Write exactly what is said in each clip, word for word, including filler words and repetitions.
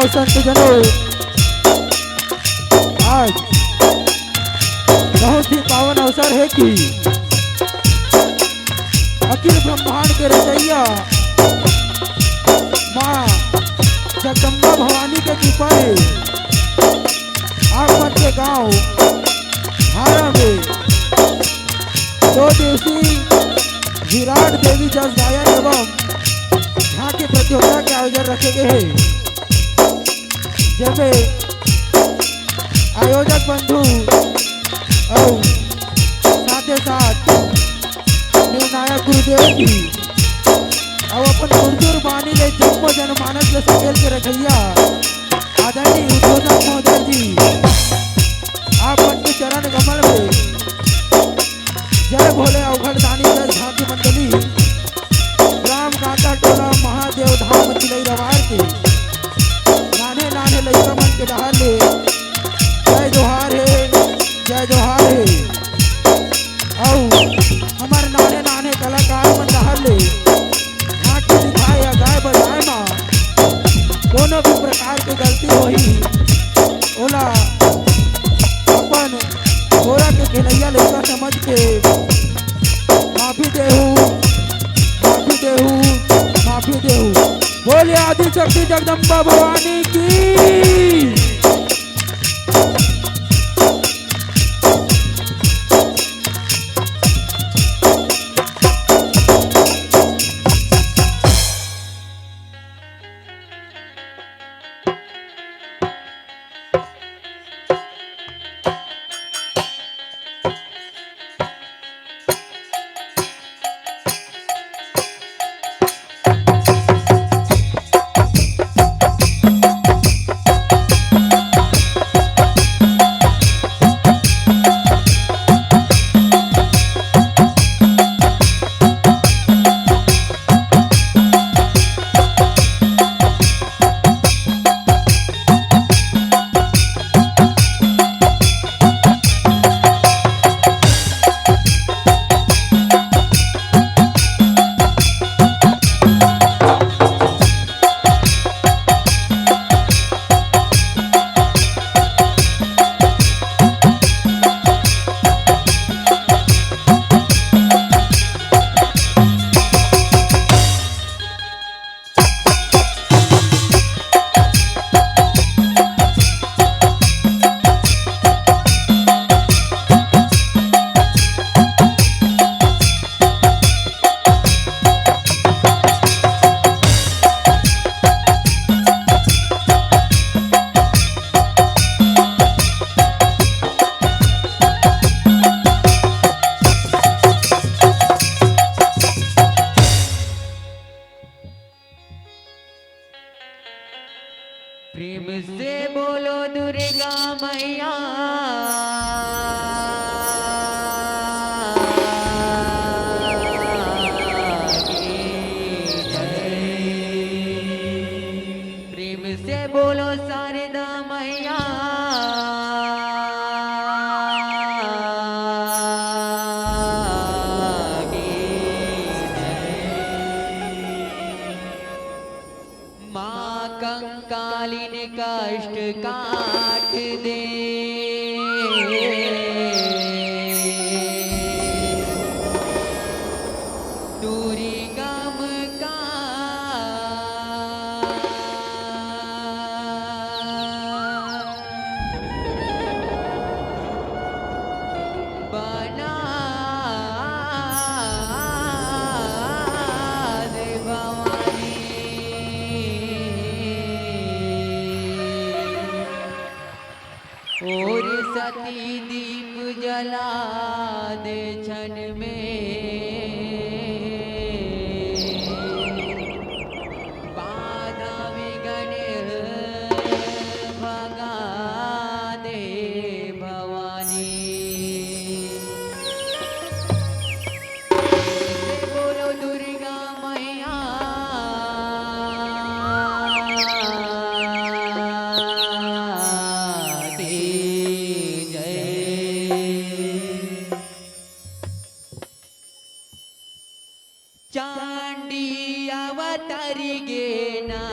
संत जनों, आज बहुत ही पावन अवसर हे कि अखिल ब्रह्मांड के रचइया माँ जगदम्बा भवानी के कृपा हे। आप मन के गांव हारा में दो दिवसीय विराट देवी जस गायन एवं झांकी प्रतियोगिता के आयोजन रखे गे हे, जेमे आयोजक बंधु अउ साथे साथ निर्णायक गुरुदेव जी अउ अपन गुरु गुरबानी ले जम्मो जनमानस ले सकेल के रखइया आदरणीय उद्बोधक महोदय जी, आप मन के चरण कमल में जय भोले अवघड़ दानी जय झांकी मंडली, ग्राम कांता टोला महादेव धाम चिलई रवार के नान्हे नान्हे लइका मन के डहार ले जय जोहार हे, जय जोहार हे। अउ हमर नान्हे नान्हे कलाकार मन डहार ले झांकी दिखाए या गाए बजाए म कोनो भी प्रकार के गलती होही, ओला अपन बोरा के खेलइया लइका समझ के माफी देहू, माफी देहू, माफी देहू। बोलिए आदिशक्ति जगदम्बा भवानी की। प्रेम से बोलो दुर्गा मैया की जय। प्रेम से बोलो शारदा मैया की जय। माँ कंकालिन कष्ट काट दे, दूरी गम का बना दे भवानी। और सती दीप जला दे क्षण में, बाधा विघ्न भगा दे भवानी। प्रेम से बोलो दुर्गा मैया की जय। चांडी अवतारी गे ना,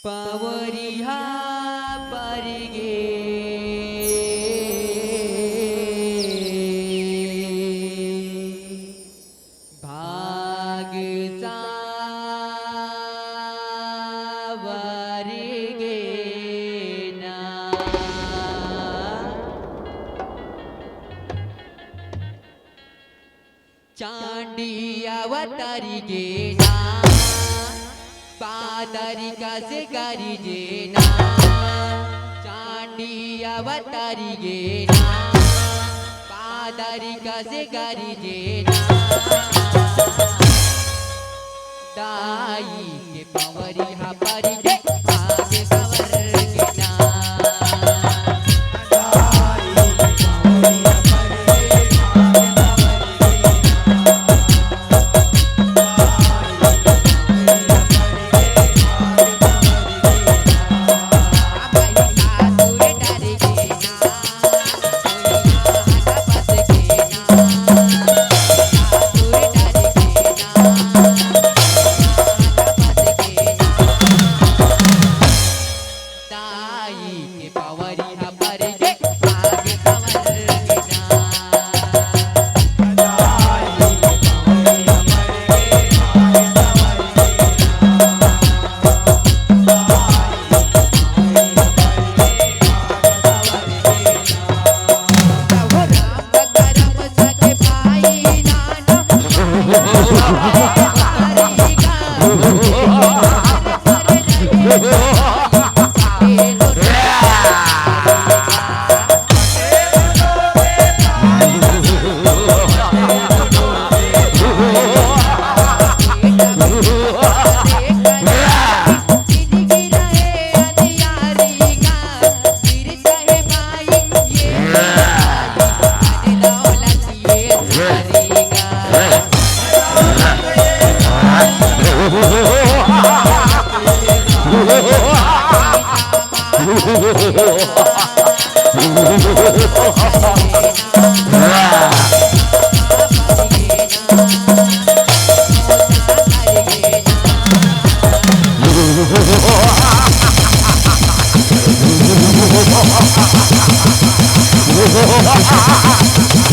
पवरिया परिगे भाग सावरिगे ना। चांदी अवतरी गे ना, बादरी कस गरजे ना। चांदी अवतरी गे ना, बादरी कस गरजे ना। दाई के पवरी हा परिगे, आगे सवर के ना। ताई के पवरी ह परिगे, आगे सवर के ना।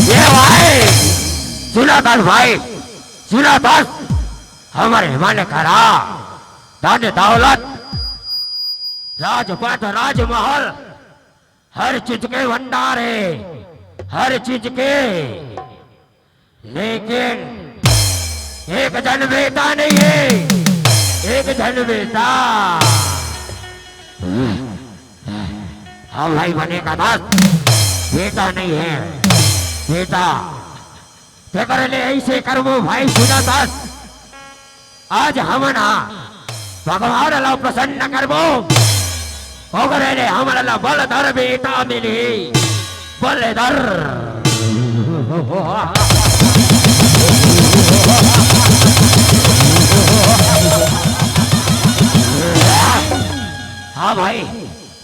ये भाई, सुना दस भाई, सुना दस, हमर मन करा धन दौलत, राजपथ, राजमहल, हर चीज के भंडार हे, हर चीज के। लेकिन एक झन बेटा नहीं हे, एक झन बेटा। हाँ भाई, बने का दस, बेटा नहीं हे, बेटा। तेकर ले अइसे करबो भाई, सुना दस। आज हमन हा भगवान ला प्रसन्न करबो, ओकरे ले हमन ला बलधर बेटा मिलही, बलधर। हाँ भाई,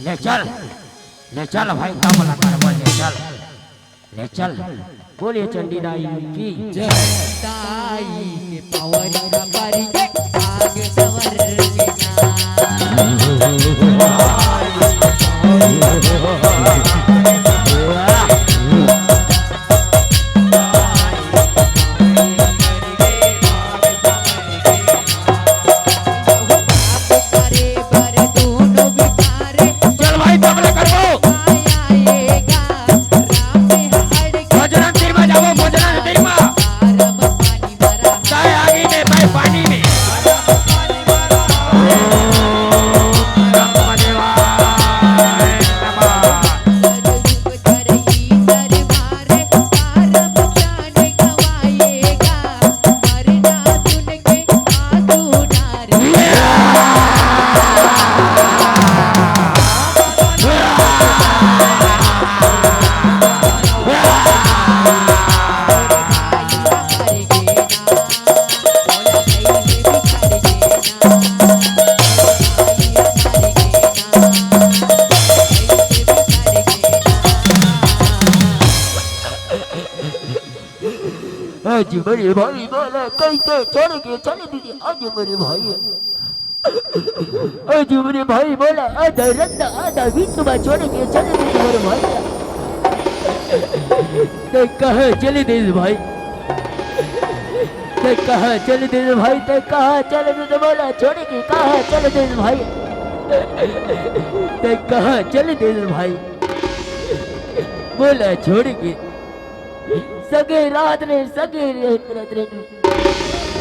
ले चल, ले चल भाई, तब ला करबो, ले चल। ले चल, बोलिए चंडी दाई की जय। दाई के पवरी ह परिगे, आगे सवर के ना। चल भाई, तब ले करबो। भोजन तीर में जाबो, भोजन तीर में। चाय आगी में, चाय पानी में। आज मेरे भाई माला कैसे चढ़ के चल दिए, आज मेरे भाई। ओ जुबरी भाई बोला, आधा रद्दा, आधा विश्व में छोड़ के चले दे मोर भाई। तैं कहाँ चले देस भाई? तैं कहाँ चले देस भाई? तैं कहाँ चले देस? बोला छोड़ के कहाँ चले देस भाई? तैं कहाँ चले देस भाई? बोला छोड़ के। सगे रात रे, सगे रे, रात रे।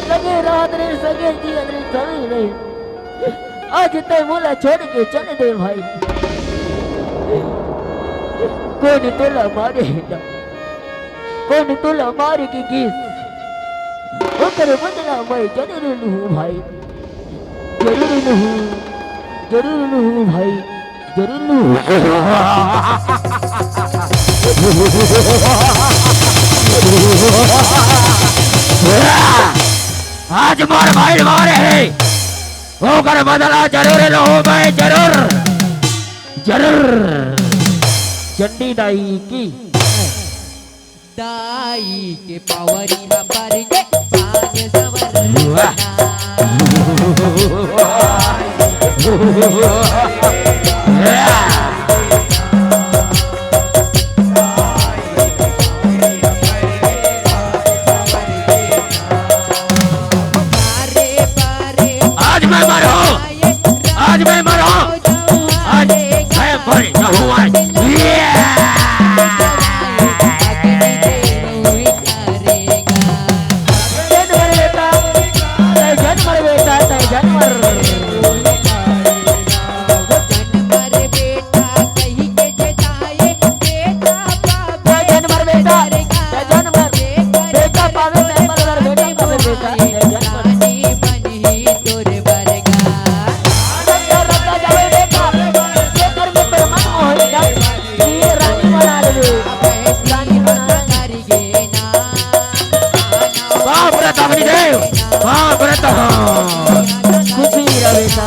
सगे रात रे, सगे जियत रे, सगे रे। आज तैं मोला छोड़ के चले दे भाई। कोन तोला मारे हे ना? कोन तोला मारे के गिस? ओकर बदला मैं जरूर लूहूँ भाई। जरूर लूहूँ, जरूर लूहूँ भाई, जरूर लूहूँ। आज मोर भाई मारे हे, ओकर बदला जरूर लूहूँ मैं, जरूर, जरूर। चंडी दाई की। दाई के पावरी ह पर के पान सवर वाह। आज मैं मरूं, आज मैं मरूं, आज मैं मर जाऊं आज। जन मर बेटा, जय जन मर बेटा, जय जन मर। जय जन मर बेटा, जय जन मर। बेटा पावे, मैं मर, बेटा पावे, बेटा, जय जन मर। बाप रे तमनी देव, बाप रे तह। खुशी रहे सा।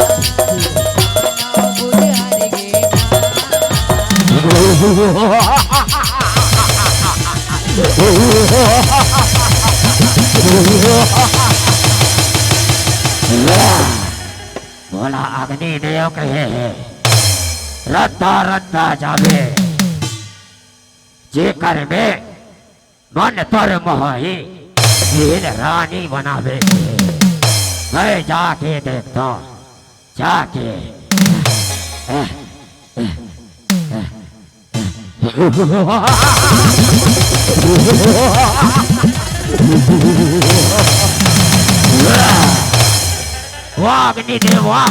भोला अग्नि देव कहे हे, रद्दा रद्दा जाबे, जेकर में मन तोर मोही, वीर रानी बनाबे। मैं जाके देखता, जाके। वाह अग्निदेव वाह।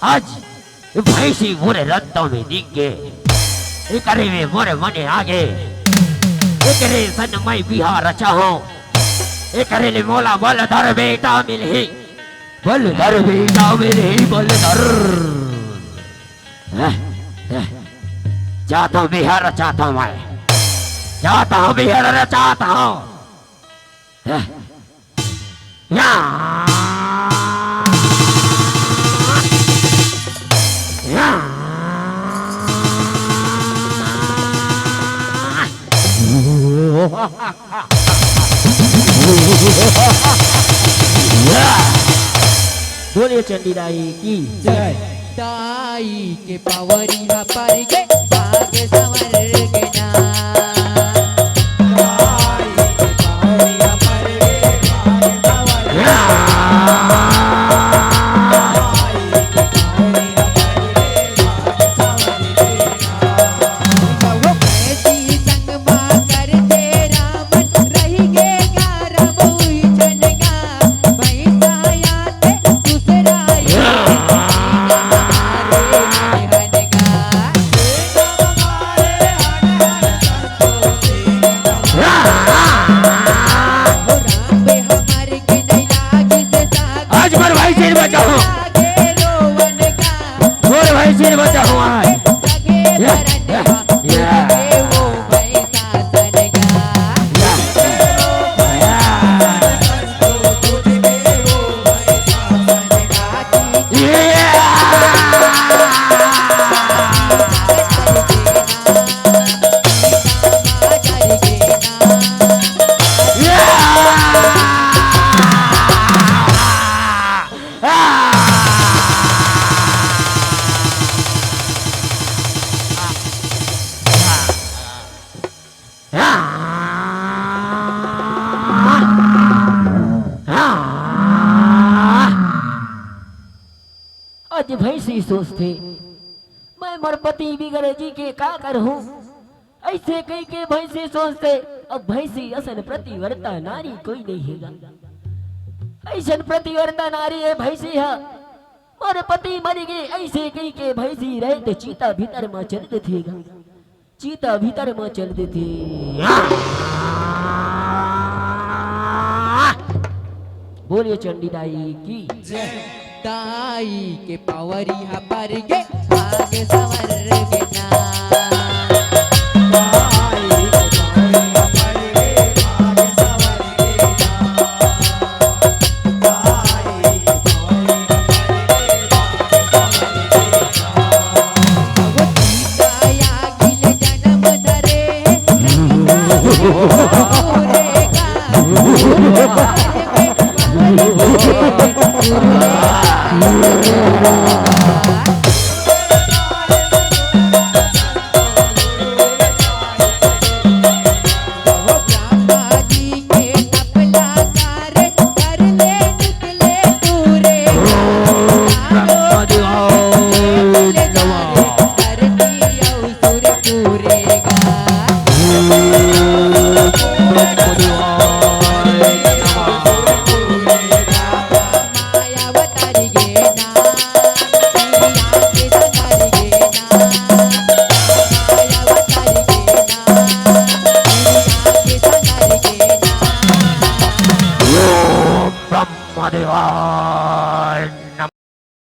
आज भैंसी मोरे रद्दा में दिख गे, एकरे में मोरे मने आगे, एकरे सन मैं बिहार चाहूं, एकरे ले मोला बलधर बेटा मिलही, बलधर बेटा मिलही, बलधर। जाता हूं बिहार चाहता हूं मैं, जाता हूं बिहार चाहता हूं। या। या। बोलिए चंडी दाई की जय। दाई के पावरी हा पर गे, भाग संवर गे ना। आज मोर भाई सिर बचाओ, मोर भाई सिर बचाओ आज। या, या, या। आज भैंसी सोचथे, मैं मोर पति बिगड़े जी के का करहूँ? ऐसे कहिके भैंसी सोचथे, अब भैंसी असन पतिव्रता नारी कोई नहीं हेगा। अइसन पतिव्रता नारी हे भैंसी ह, मोर पति मर गे, ऐसे कहिके भैंसी रहे त चिता भीतर म चल देथे गा। चिता भीतर म चल देथे। बोलिए चंडी दाई की। दाई के पावरी हा पर गे, भाग सवर गे ना।